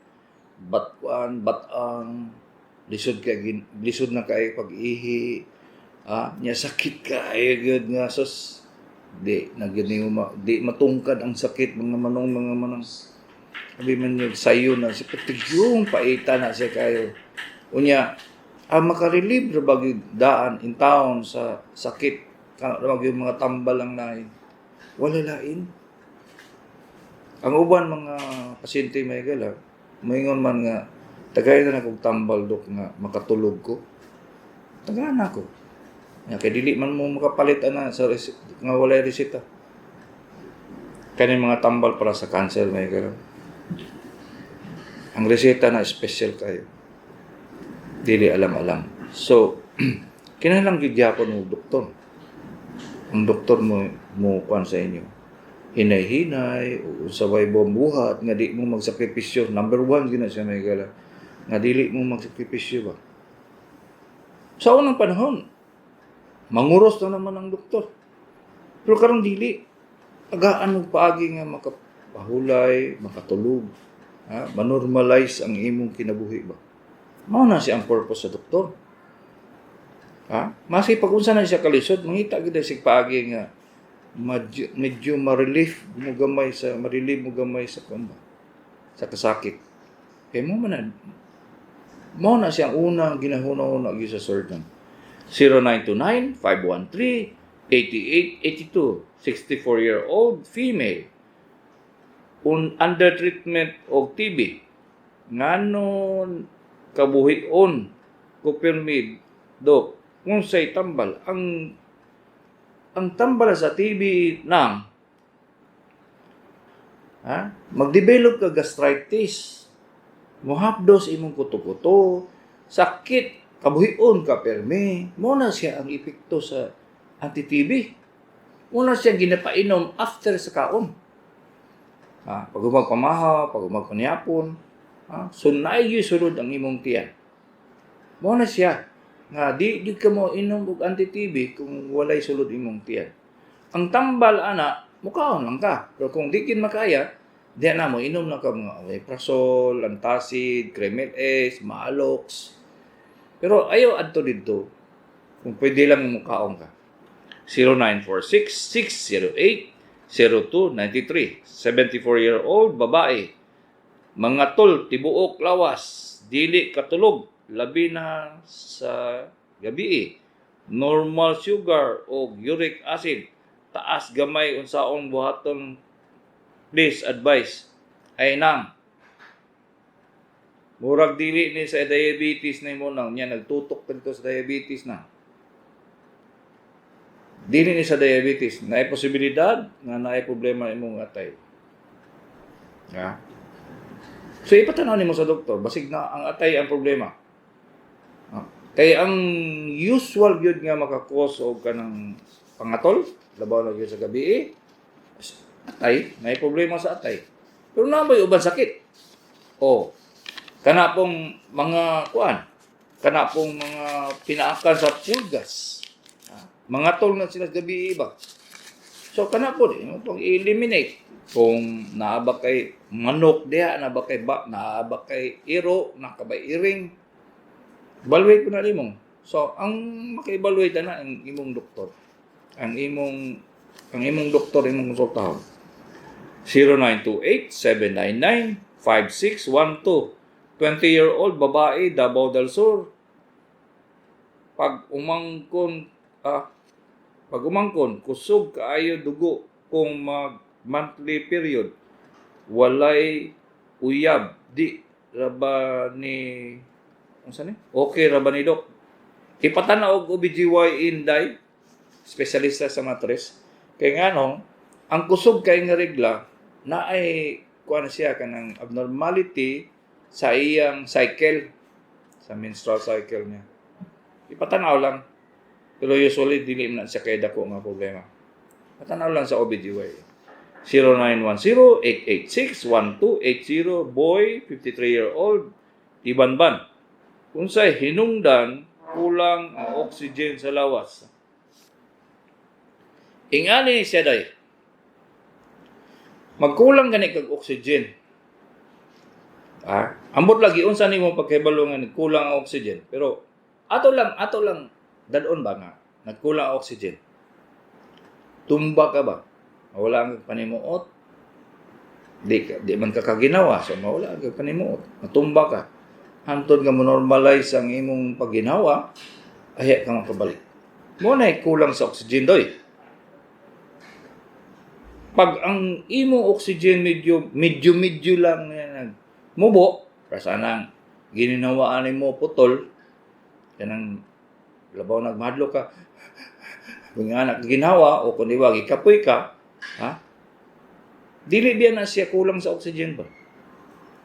batkuan, batang, lisod kay lisod na kayo pag-ihi, nya sakit kayo gyud nga sus di na gyud nimo di matungkad ang sakit, mga manong, mga manong. Sabi man yung sayo na si yung paita na siya kayo. Unya, ang makarelieve ra ba gyud daan in town sa sakit kana ra gyud mga tambal ang lain. Wala lain. Ang uban mga pasyente may gala, moingon man nga tagay na kog tambal, dok, nga makatulog ko. Tagaan ako. Nga kay dili man mo makapalit ana sa nga walay reseta. Kani mga tambal para sa cancer, may gala. Ang reseta na special kayo. Dili alam-alam. So, kinahanglan gyud gyapon mo doktor. Ang doktor mo mo kuan sa inyo. Hinay-hinay, o unsa way buhat nga di mo magsakripisyo. Number one gyud na siya, may gala. Nga dili mo magsakripisyo ba. Sa unang panahon, manguros na naman ang doktor. Pero karon dili. Agaan mo paagi nga makapahulay, makatulog, ha? Manormalize ang imong kinabuhi ba. Mao na siya ang purpose sa doktor. Ha? Maski pag unsa na siya kalisod, mangita gyud siya paagi nga medyo, medyo ma-relief mo gamay sa ma-relieve mo gamay sa kuan ba, sa kasakit. Kay mo man na mao na siya ang unang ginahuna-huna gyud sa surgeon. 0929-513-8882. 64-year-old female. Under treatment og TB. Ngano kabuhion ko permid, dok, unsay tambal? Ang tambal sa TB nang ha, magdevelop ka gastritis, mohapdos imong kuto-kuto, sakit, kabuhion ka permi. Mo na siya ang epekto sa anti-TB. Mo na siya ginapainom after sa kaon, ha, pag pamahaw, pag panyapon, ha, so naay sulod ang imong tiyan. Mo na siya nga di gyud ka mo inom og anti-TB kung walay sulod imong tiyan. Ang tambal ana, mukaon lang ka. Pero kung di kin makaya, di na mo inom na ka mga omeprazole, antacid, Kremil S, Maalox. Pero ayaw adto didto. Kung pwede lang mukaon ka. 0946-608-0293. 74-year-old babae. Mga tol, tibuok lawas, dili katulog, labi na sa gabi. Normal sugar o uric acid, taas gamay, unsaon buhaton, please advice. Ay nang murag dili ni sa diabetes na imo nang niya nagtutok pa dito sa diabetes na. Dili ni sa diabetes, naay posibilidad nga naay problema imong atay. Ha? So ipatanaw nimo sa doktor, basig na ang atay ang problema. Ah. Kay ang usual gyud nga maka-cause og kanang pangatol, labaw na gyud sa gabi eh, atay, naay problema sa atay. Pero naa may uban sakit. Oh. Kana pong mga kuan, kana pong mga pinaakan sa pulgas. Ah, mga tol na sila sa gabi ba. So kana po di mo pong i-eliminate kung naa ba kay manok diha, naa ba kay ba, naa ba kay iro, naa ka ba iring. Evaluate ko na nimo. So ang maka-evaluate na ang imong doktor. Ang imong doktor imong konsultahon. 0928-799-5612. 20-year-old babae, Davao del Sur. Pag umangkon, kusog kaayo dugo kung mag monthly period, walay uyab, di ra ba ni, unsa ni, okay ra ba ni, Dok? Ipatanaw og OBGYN day, espesyalista sa matres, kay nganong ang kusog kay nga regla naay kuan siya, kanang abnormality sa iyang cycle, sa menstrual cycle niya. Ipatanaw lang, pero usually dili man na siya kay dako nga problema. Patanaw lang sa OBGYN. 0910-886-1280. Boy, 53-year-old, Tibanban. Unsay hinungdan kulang ang oxygen sa lawas? Ingani siya day. Magkulang gani kag oxygen. Ah, ambot lagi unsa nimo pagkahibalo nga nagkulang ang oxygen. Pero ato lang dad-on ba nga nagkulang ang oxygen. Tumba ka ba? Mawala ang panimuot. Di man ka kaginawa, so mawala ang panimuot. Matumba ka. Hantod nga mo normalize ang imong pagginawa, ayha ka makabalik. Mao na kulang sa oxygen doy. Pag ang imong oxygen medyo medyo medyo lang nga nag mubo, nang gininawaan nimo putol, kanang labaw nagmadlo ka, kung anak ginawa o kung di ba gikapoy ka, ha? Dili biya na siya kulang sa oxygen ba?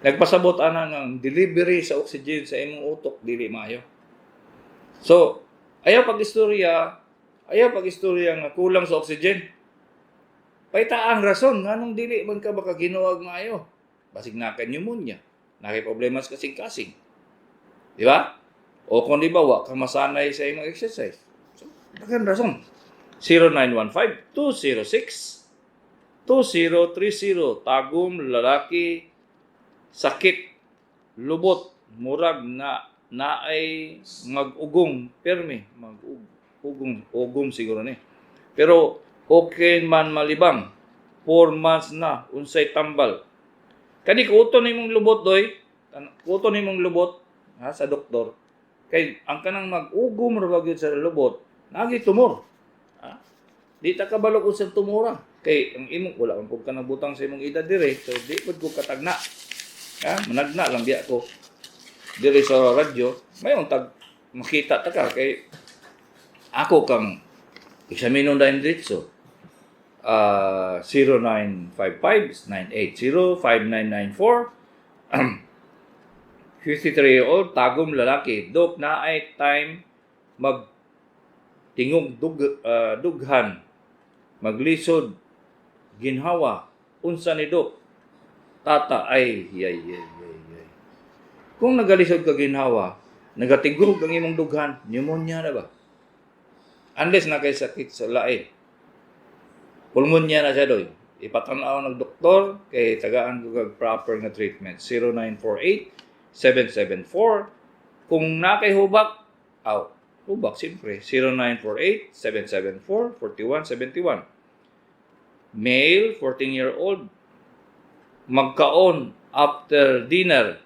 Nagpasabot ana nga ang delivery sa oxygen sa imong utok dili maayo. So, ayaw pag-istorya nga kulang sa oxygen. Paita ang rason nganong dili man ka makaginawag maayo. Basig na kay pneumonia, na kay problema sa kasing-kasing. Di ba? O kung di ba wa ka masanay sa imong exercise. So, daghan rason. 0915 206 2030. Tagum, lalaki, sakit lubot, murag na naay mag-ugong permi, mag-ugong ugong siguro ni, pero okay man malibang, 4 months na. Unsay tambal? Kani kuto nimong lubot doy, kuto nimong lubot ha sa doktor, kay ang kanang mag-ugom ra ba gyud sa lubot, naagi tumor ha. Di ta kabalo kung sa tumora kay ang imong wala man pud ka nabutang sa imong edad dire, so di pud ko katagna ha. Managna lang biya ko dire sa radyo, mayon tag makita ta ka, kay ako kang eksaminon dayon diretso. 0955 980 5994. 53-year-old, Tagum, lalaki. Dok, naay time mag tingog dughan, maglisod ginhawa. Unsa ni, Dok? Tata ay yay yay yay yay. Kung nagalisod ka ginhawa, nagatingog ang imong dughan, pneumonia na ba? Unless na kay sakit sa lain. Pulmonya na siya doy. Ipatanaw ng doktor kay tagaan ko kag proper nga treatment. 0948 774. Kung na kay hubak, aw, hubak siyempre. 0948 774 4171. Male, 14-year-old, magkaon after dinner,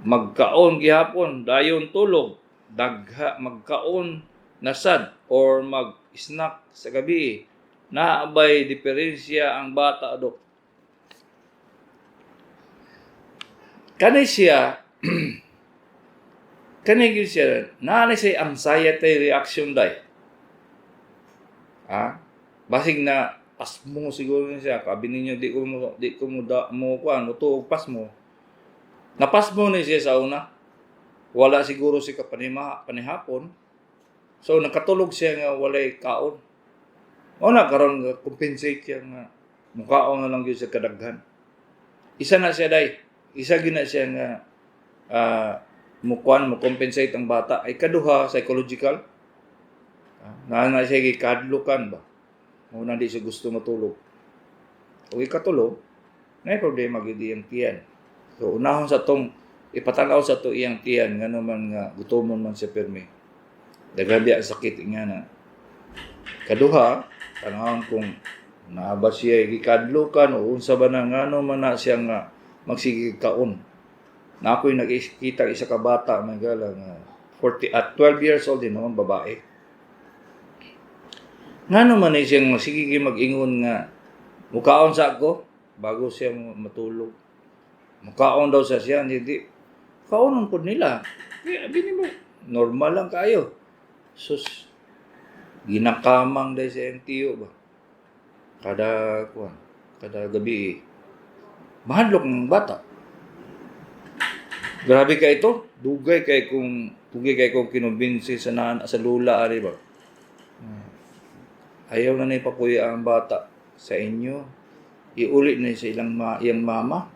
magkaon gihapon, dayon tulog, dagha magkaon na sad or mag-snack sa gabi. Naabay diferensya ang bata, Dok? Kani siya, kani gyud siya, naa na siya anxiety reaction day. Ha? Basig na pasmo siguro ni siya. Kabi ninyo di ko mo da, mo kuan, mo tuog pasmo. Napasmo ni siya sa una. Wala siguro si kapanima panihapon. So nakatulog siya nga walay kaon. Mao na karon nga compensate siya nga mukaon na lang gyud sa kadaghan. Isa na siya day. Isa gyud na siya nga mukuan, mo compensate ang bata. Ay kaduha, psychological. Na na siya gikadlukan ba. Mao na di siya gusto matulog. O ikatulog, na problema gyud iyang tiyan. So unahon sa tong ipatanaw sa to iyang tiyan ngano man nga gutomon man siya pirmi. Daghan biya ang sakit nga na. Kaduha, tanawon kung naa ba siya gikadlukan o unsa ba na, ngano man na siya nga magsige kaon. Na ako'y nakikita isa ka bata may gala nga 40 at 12 years old din noon, babae. Ngano man ni siyang sige mag-ingon nga mukaon sa ako bago siya matulog. Mukaon daw sa siya, hindi kaonon pud nila. Kaya bini mo normal lang kayo. Sus, ginakamang dahil sa iyang tiyo ba. Kada kuan, kada gabi eh, mahadlok ng bata. Grabe ka ito. Dugay kay kong kinumbinsi sa naan sa lula ari ba. Ayaw na na ipapuya ang bata sa inyo. Iuli na sa ilang iyang mama.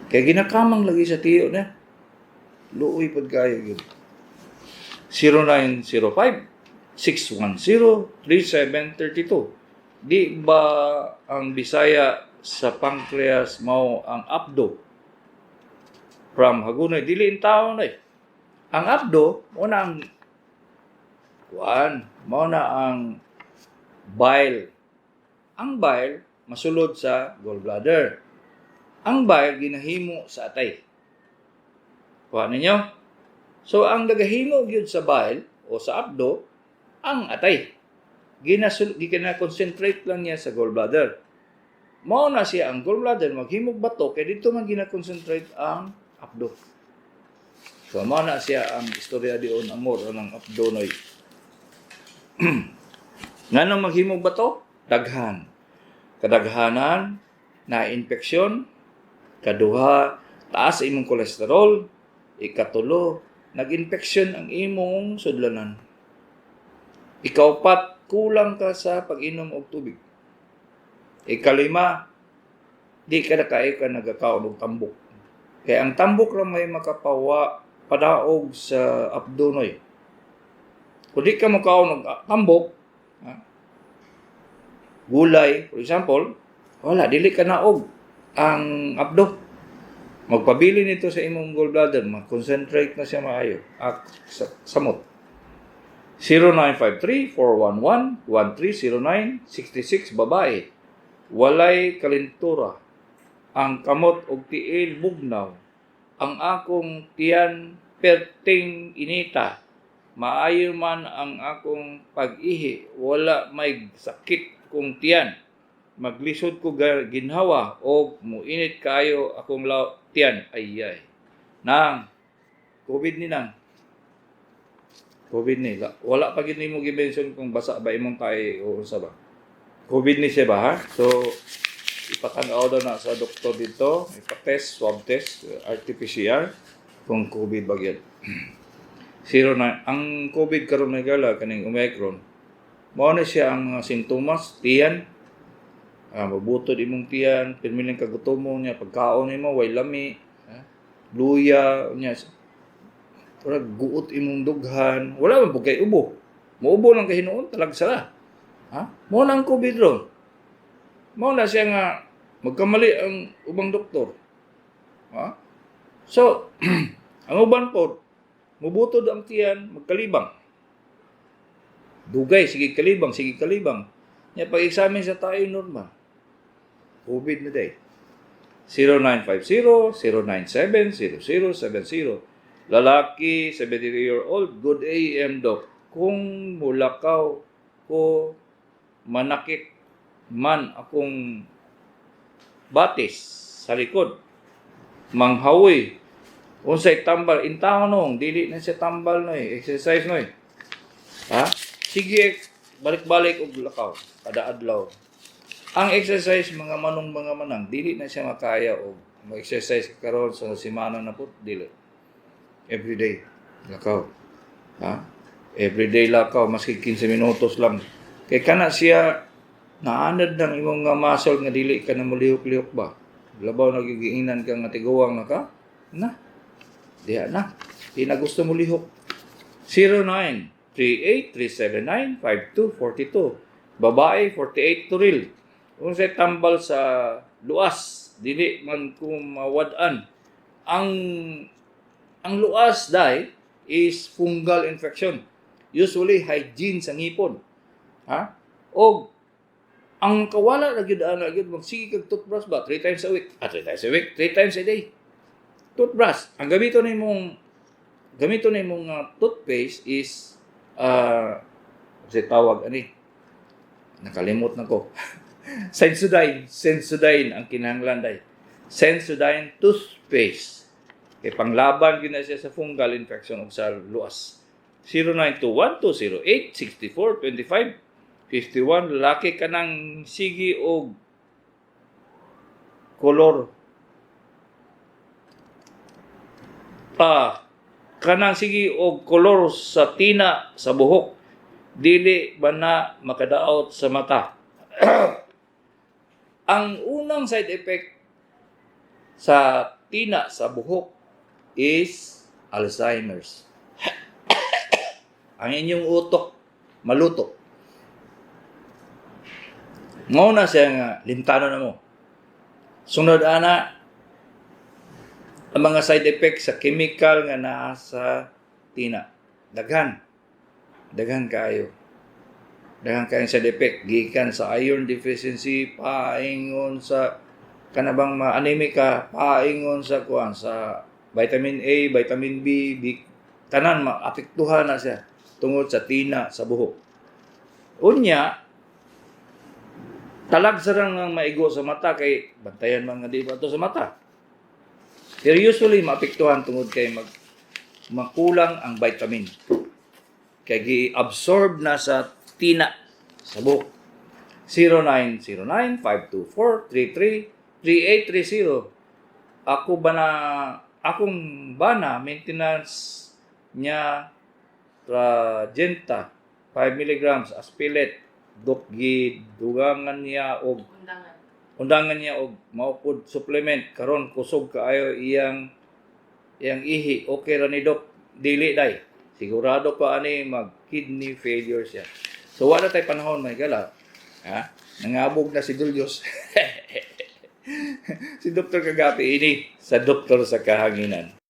Kay ginakamang lagi sa tiyo na. Luoy pud kayo gyud. 0905 610 3732. Di ba ang Bisaya sa pancreas mao ang apdo? From Hagunoy, dili in taon eh. Ang apdo, mao na ang kuan, mao na ang bile. Ang bile masulod sa gallbladder. Ang bile ginahimo sa atay. Kuha ninyo? So ang nagahimo gyud sa bile o sa apdo ang atay. Gina concentrate lang niya sa gallbladder. Mao na siya ang gallbladder maghimog bato kay dito man gina-concentrate ang apdo. So mao na siya ang istorya dion, amor, anang apdo noy. Nganong maghimog bato? Daghan. Kadaghanan na infeksyon, kaduha, taas imong kolesterol, ikatulo, nag-infeksyon ang imong sudlanan. Ikaupat, kulang ka sa pag-inom og tubig. Ikalima, di ka na kaayo ka nagakaon og tambok. Kaya ang tambok ra may makapawa padaog sa apdo noy. Kung di ka mokaon og tambok, ha, gulay, for example, wala, dili ka naog ang apdo. Magpabili nito sa imong gallbladder, mag-concentrate na siya maayo. Ak, sa, samot. 0953-411-1309, 66, babae. Walay kalintura. Ang kamot og tiil bugnaw. Ang akong tiyan perting inita. Maayo man ang akong pag-ihi. Wala may sakit kong tiyan. Maglisod ko ginhawa og muinit kaayo akong tiyan. Ay ay. Nang COVID ni nang. COVID ni. Wala pa gid nimo gi-mention kung basa ba imong tae o unsa ba. COVID ni siya ba, ha? So ipatan-aw daw na sa doktor dito, ipa-test, swab test, RT-PCR kung COVID ba gyud. 09 ang COVID karon may gala kaning Omicron. Mao na siya ang mga sintomas, tiyan, mabutod imong tiyan, pirmiling kagutomon niya, pagkaon nimo way lami, ha? Luya niya, murag guot imong dughan, wala man pud kay ubo. Muubo lang kay hinuon talag sara. Ha? Mao na ang COVID ron. Mao na siya nga magkamali ang ubang doktor. Ha? So, ang uban po, mubutod ang tiyan, magkalibang. Dugay, sige kalibang, sige kalibang. Nya pag-examine sa tayo, normal. COVID na day. 0950-097-0070. Lalaki, 73-year-old, "Good AM, Doc. Kung mulakaw ko, manakit man akong batis sa likod. Manghawoy. Unsay tambal?" Intaw nong, dili na siya tambal no eh. Exercise no eh. Ha? Sige, balik-balik og lakaw kada adlaw. Ang exercise, mga manong, mga manang, dili na siya makaya og mag-exercise ka karon sa semana na po, dili. Everyday lakaw. Ha? Everyday lakaw maski 15 minutos lang. Kay kana siya naanad ng imong nga muscle nga dili ka na mulihok-lihok ba. Labaw nagigiinan ka nga tiguang na ka. Na. Diha na. Di na gusto mo lihok. 09 38 379 5242. Babae, 48, Toril. "Unsay tambal sa luas? Dili man ko mawad-an." Ang luas dai is fungal infection. Usually hygiene sa ngipon. Ha? Og ang kawala na gyud ana gyud, magsige kag toothbrush ba three times a week. Ah, three times a week, three times a day. Toothbrush. Ang gamiton nimong gamito na imong toothpaste is si tawag ani, nakalimot na ko. Sensodyne, Sensodyne ang kinahanglan day. Sensodyne toothpaste. Kay panglaban gyud na siya sa fungal infection ug sa luas. 0921-208-6425. 51, lalaki, kanang sige og kolor, kanang sige og kolor sa tina sa buhok, dili ba na makadaot sa mata? Ang unang side effect sa tina sa buhok is Alzheimer's. Ang inyong utok maluto. Mao na siya nga limtano na mo. Sunod ana, ang mga side effect sa chemical nga naa sa tina. Daghan. Daghan kaayo. Daghan kaayo side effect gikan sa iron deficiency, paingon sa kanabang ma-anemic ka, paingon sa kuan, sa vitamin A, vitamin B, B, tanan maapektuhan na siya tungod sa tina sa buhok. Unya, talag sa ang maigo sa mata kay bantayan mga di ba to sa mata. Pero usually maapektuhan tungod kay makulang ang vitamin. Kay gi-absorb na sa tina sa buhok. 0909-524-33-3830. Ako ba na akong bana, maintenance niya Trajenta 5 milligrams Aspilet, dok, gidugangan niya og Undangan. Undangan niya og maupod supplement. Karon kusog kaayo iyang iyang ihi, okay ra ni dok? Dili day, sigurado pa ani mag kidney failure siya. So wala tay panahon, may gala ha, nangabog na si Julius. Si Dr. Kagapi ini sa Doktor sa Kahanginan.